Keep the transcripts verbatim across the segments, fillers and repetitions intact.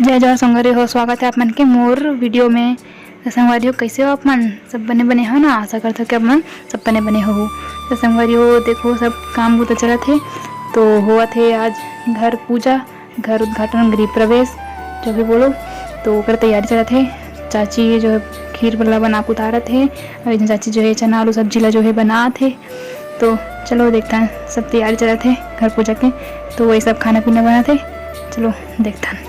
जय जोहार संगवारी हो, स्वागत हे आप मन के मोर video में। तो संगवारी हो, कैसे हो आप मन? सब बने बने हो ना? आशा करत हो कि आप मन सब बने बने हो। तो संगवारी हो, देखो, सब काम बूता चलत हे, तो होवत हे आज घर पूजा, घर उद्घाटन, गृह प्रवेश, जो भी बोलो, तो ओकर तैयारी चलत हे। चाची जो है खीर बल्ला बना के उतारत हे, और इधर चाची जो है चना आलू सब्जी ला जो है बनात हे। तो चलो देखथन, सब तैयारी चलत हे घर पूजा के, तो वही सब खाना पीना बनात हे। चलो देखथन।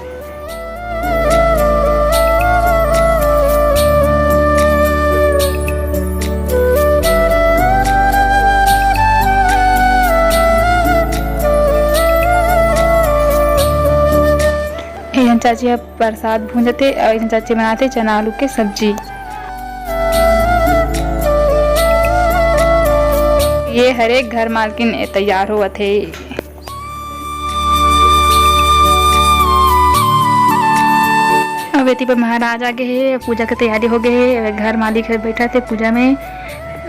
ए झन चाची ह प्रसाद भूंजत हे, अउ एक झन चाची बनात हे चना आलू के सब्जी। ये हरे घर मालकिन ए तैयार होवत हे। अब एती पर महाराज आ गे हे, पूजा के तैयारी हो गे हे। अब घर मालिक ह बैठत हे पूजा में।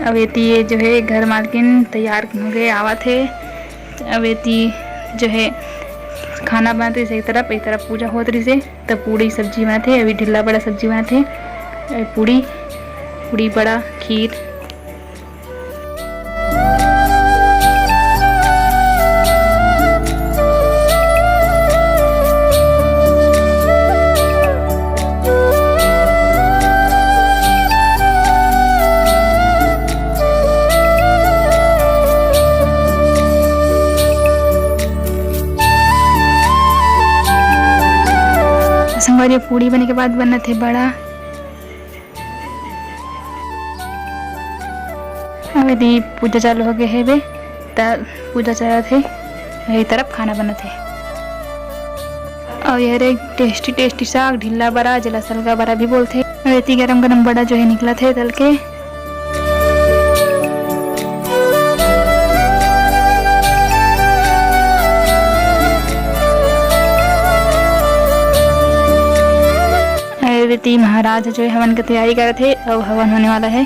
अब एती ये जो है घर मालकिन तैयार हो गे, आवत हे। अब एती जो है खाना बनत रहिस एक तरफ, एक तरफ पूजा होत रहिस हे। तब पूड़ी सब्जी बनत हे, अभी ढिल्ला बड़ा सब्जी बनत हे। अभी पूड़ी, पूड़ी बड़ा, खीर। संगवारी हो, पूड़ी बने के बाद बनत हे बड़ा। अब एती पूजा चालू हो गे हे बे, त पूजा चलत हे, यही तरफ खाना बनत हे। अउ ये रे tasty tasty साग, ढिल्ला बड़ा, जेला सलगा बड़ा भी बोलथे। अउ एती गरम गरम बड़ा जो है निकलत हे तल के। अउ एती महाराज जो है हवन के तैयारी करत हे, अउ हवन होने वाला है।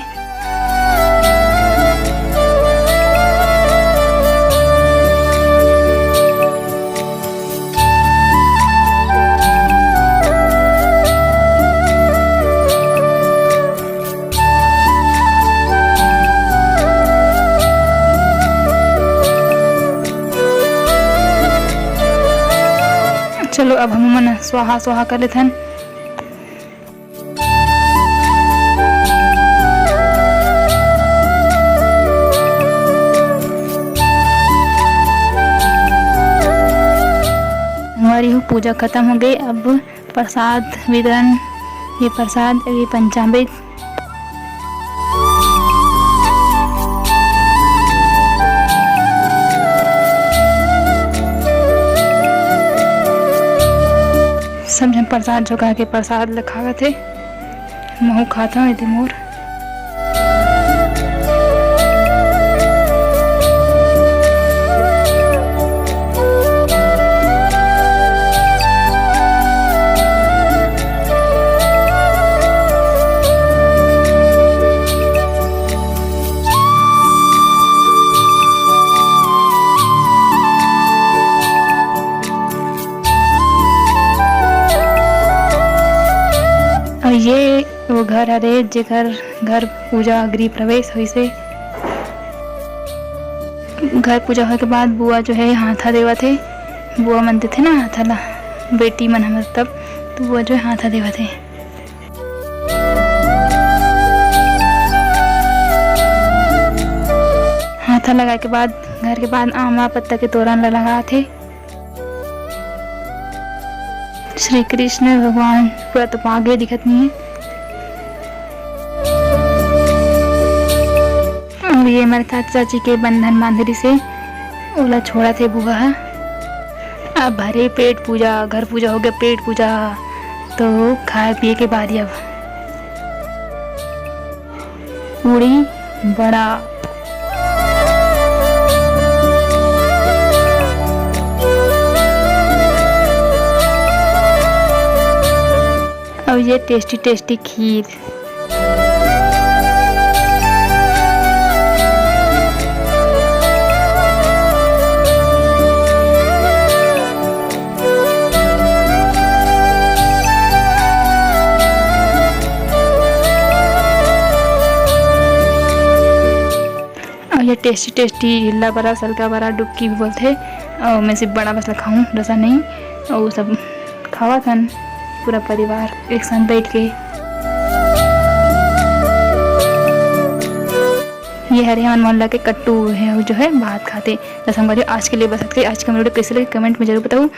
चलो, अब हमन स्वाहा स्वाहा कर लेथन। हमारी हो पूजा खत्म हो गई। अब प्रसाद वितरण, ये प्रसाद, ये पंचामृत, सब झन प्रसाद झोंका के प्रसाद ल खावत हे। महू खात हंव एदे मोर। अउ ये वो घर हरे, जेकर घर पूजा गृह प्रवेश होइसे। घर पूजा होए के बाद बुआ जो है हाथा देवत हे। बुआ मन देथे ना हाथा ला, बेटी मन हमर तब, तो बुआ जो है हाथा देवत हे। हाथा लगाए के बाद घर के बाद आंवला पत्ता के तोरण ला लगात हे। श्री कृष्ण भगवान पूरा तो आगे दिखत नहीं है। और ये हमारे चाचा चाची के बंधन बांधरी से ओला छोड़ा थे बुआ ह। अब भरे पेट पूजा, घर पूजा हो गया, पेट पूजा, तो खाए पिए के बाद अब पूड़ी बड़ा। और ये tasty tasty खीर। टेस्टी टेस्टी हिल्ला बरा, सलका बरा, डुबकी भी बोलथे। अउ मैं सिर्फ बड़ा बस ला खाऊँ, रसा नहीं। अउ सब खावत हन पूरा परिवार एक साथ बैठ के। ये हरे हमन मोहल्ला के कट्टू है, वो जो है भात खाते। तो संगवारी, आज के लिए बस इतना ही। आज का मेरा video कैसे लगे, comment में जरूर बताओ।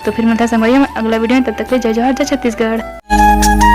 तो फिर मिलता है संगवारी, हम अगला video में। तब तक के लिए जय जोहार, जय छत्तीसगढ़।